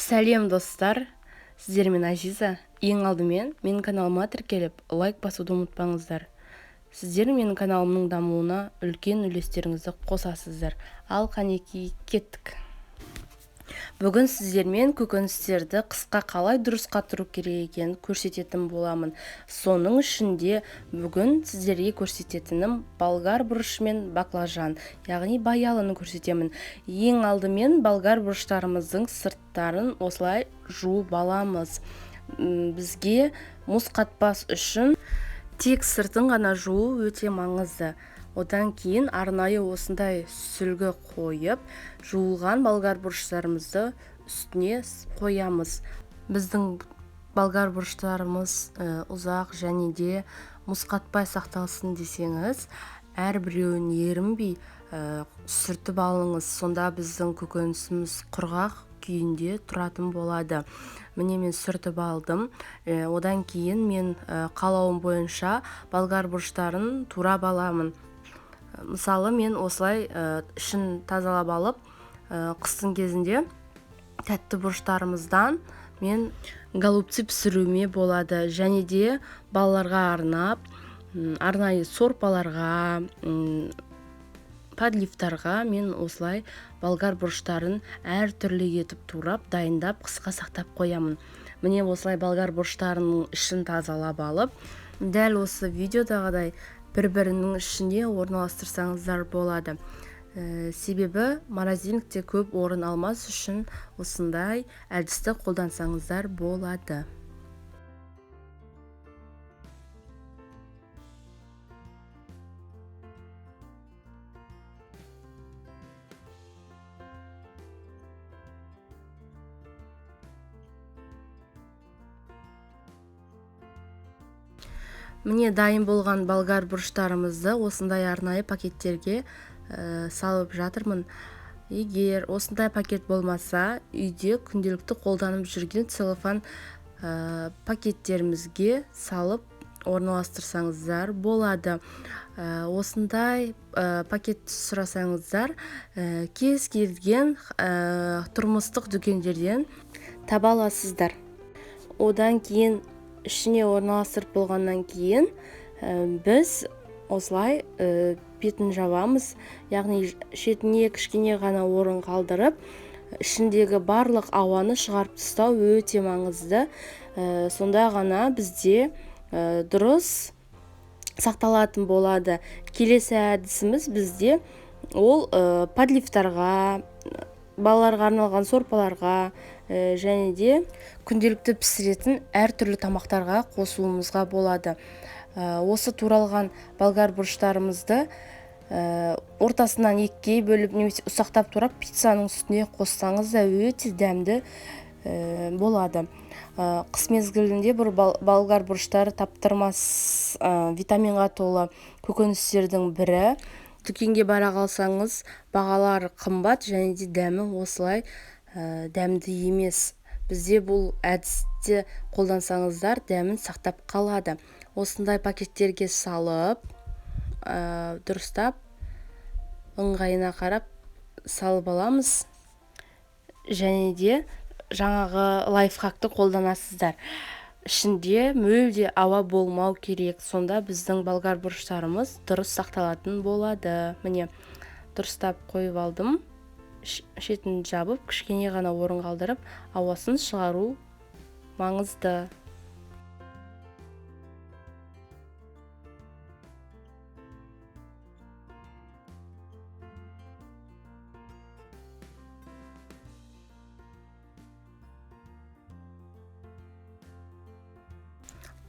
Сәлем, достар! Сіздермен Азиза. Ең алдымен менің каналыма тіркеліп, лайк басуды ұмытпаңыздар. Сіздер менің каналымның дамуына үлкен үлестеріңізді қосасыздар. Ал қанекей, кеттік. Бүгін сіздермен көкөністерді қысқа қалай дұрыс қатыру керек екенін көрсететін боламын. Соның ішінде бүгін сіздерге көрсететінім болгар бұрышы мен баклажан, яғни баялыны көрсетемін. Ең алдымен болгар бұрыштарымыздың сырттарын осылай жуып аламыз. Бізге мұз қатпас үшін тек сыртын ғана жуу өте маңызды. Одан кейін арнайы осындай сүлгі қойып, жуылған болгар бұрыштарымызды үстіне қоямыз. Біздің болгар бұрыштарымыз ұзақ және де мұз қатпай сақталсын десеңіз, әрбіреуін ерінбей сүртіп алыңыз. Сонда біздің көкөнісіміз құрғақ күйінде тұратын болады. Міне, мен сүртіп алдым. Одан кейін мен қалауым бойынша болгар бұрыштарын турап аламын. Мысалы, мен осылай ішін тазалап алып, қыстың кезінде тәтті бұрыштарымыздан мен голубцы пісіруіме болады. Және де балаларға арнап, арнайы сорпаларға, подливтарға мен осылай болгар бұрыштарын әртүрлі етіп турап, дайындап, қысқа сақтап қоямын. Міне, осылай болгар бұрыштарының ішін тазалап алып, дәл осы видеодағыдай бір-бірінің ішіне орналастырсаңыздар болады. Себебі морозильникте көп орын алмас үшін осындай әдісті қолдансаңыздар болады. Міне, дайын болған болгар бұрыштарымызды осындай арнайы пакеттерге салып жатырмын. Егер осындай пакет болмаса, үйде күнделікті қолданып жүрген целлофан пакеттерімізге салып орналастырсаңыздар болады. Осындай пакет сұрасаңыздар, кез келген тұрмыстық дүкендерден таба аласыздар. Одан кейін ішіне орналастырып болғаннан кейін, біз осылай бетін жабамыз, яғни шетіне кішкене ғана орын қалдырып, ішіндегі барлық ауаны шығарып тастау өте маңызды. Сонда ғана бізде дұрыс сақталатын болады. Келесі әдісіміз бізде ол подливтарға, балаларға арналған сорпаларға, және де күнделікті пісіретін әртүрлі тамақтарға қосуымызға болады. Осы туралған болгар бұрыштарымызды ортасынан екіге бөліп немесе ұсақтап турап пиццаның үстіне қоссаңыз да өте дәмді болады. Қыс мезгілінде бір болгар бұрыштары таптырмас витаминға толы көкөністердің бірі. Дүкенге бара қалсаңыз, бағалары қымбат және де дәмі осылай дәмді емес. Бізде бұл әдісті қолдансаңыздар дәмін сақтап қалады. Осындай пакеттерге салып, дұрыстап ыңғайына қарап салып аламыз. Және де жаңағы лайфхакты қолданасыздар. Ішінде мүлде ауа болмау керек. Сонда біздің болгар бұрыштарымыз дұрыс сақталатын болады. Міне, дұрыстап қойып алдым. Шетін жабып, кішкене ғана орын қалдырып, ауасын шығару маңызды.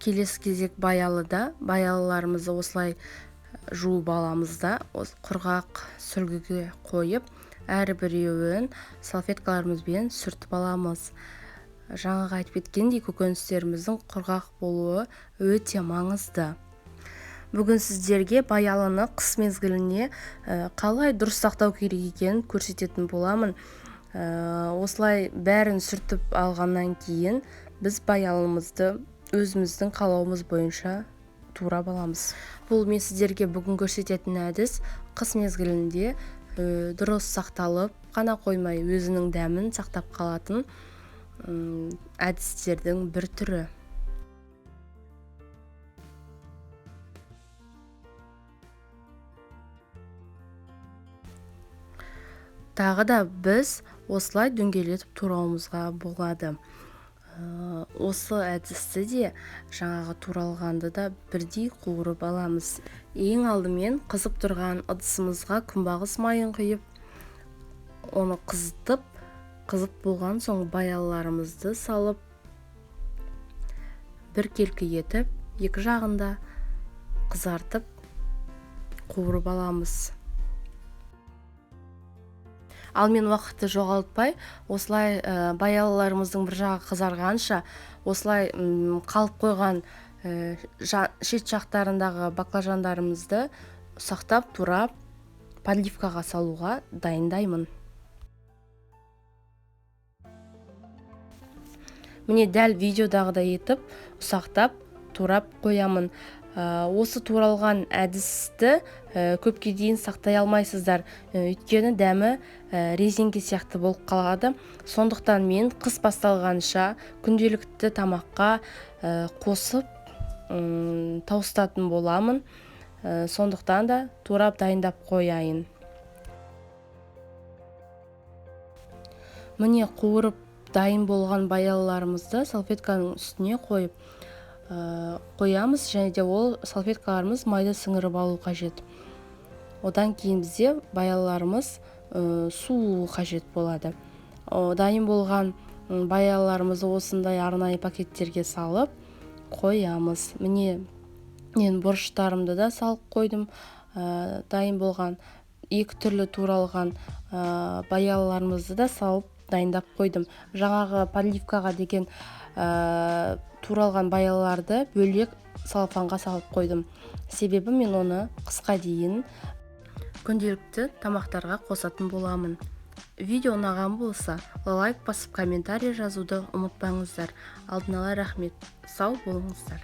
Келесі кезек баялыда. Баялыларымызды осылай жуып аламыз да, құрғақ сүлгіге қойып, әрбіреуін салфеткаларымызбен сүртіп аламыз. Жаңағы айтып кеткендей, көкөністеріміздің құрғақ болуы өте маңызды. Бүгін сіздерге баялыны қыс мезгіліне қалай дұрыс сақтау керек екенін көрсететін боламын. Осылай бәрін сүртіп алғаннан кейін біз баялымызды өзіміздің қалауымыз бойынша турап аламыз. Бұл мен сіздерге бүгін көрсететін әдіс қыс мезгілінде дұрыс сақталып қана қоймай, өзінің дәмін сақтап қалатын әдістердің бір түрі. Тағы да біз осылай дөңгелетіп турауымызға болады. Осы әдісті де жаңағы туралғанды да бірдей қуырып аламыз. Ең алдымен қызып тұрған ыдысымызға күнбағыс майын құйып, оны қызытып, қызып болған соң баяларымызды салып, біркелкі етіп, екі жағында қызартып қуырып аламыз. Ал мен уақытты жоғалтпай, осылай баялаларымыздың бір жағы қызарғанша, осылай қалып қойған шет жақтарындағы баклажандарымызды ұсақтап турап, подливкаға салуға дайындаймын. Міне дәл видеодағыдай етіп ұсақтап турап қоямын. Осы туралған әдісті көпке дейін сақтай алмайсыздар, өйткені дәмі резеңке сияқты болып қалады. Сондықтан мен қыс басталғанша күнделікті тамаққа қосып тауыстатын боламын. Сондықтан да турап дайындап қояйын. Міне қуырып дайын болған баялаларымызды салфетканың үстіне қойып қоямыз, және де ол салфеткаларымыз майды сіңіріп алу қажет. Одан кейін бізде баялаларымыз суы қажет болады. Дайын болған баялаларымызды осындай арнайы пакеттерге салып қоямыз. Міне мен бұрыштарымды да салып қойдым. Дайын болған екі түрлі туралған баялаларымызды да салып дайындап қойдым. Жаңағы подливкаға деген туралған баялаларды бөлек салафанға салып қойдым. Себебі мен оны қысқа дейін күнделікті тамақтарға қосатын боламын. Видео ұнаған болса, лайк басып комментарий жазуды ұмытпаңыздар. Алдын ала рахмет. Сау болыңыздар.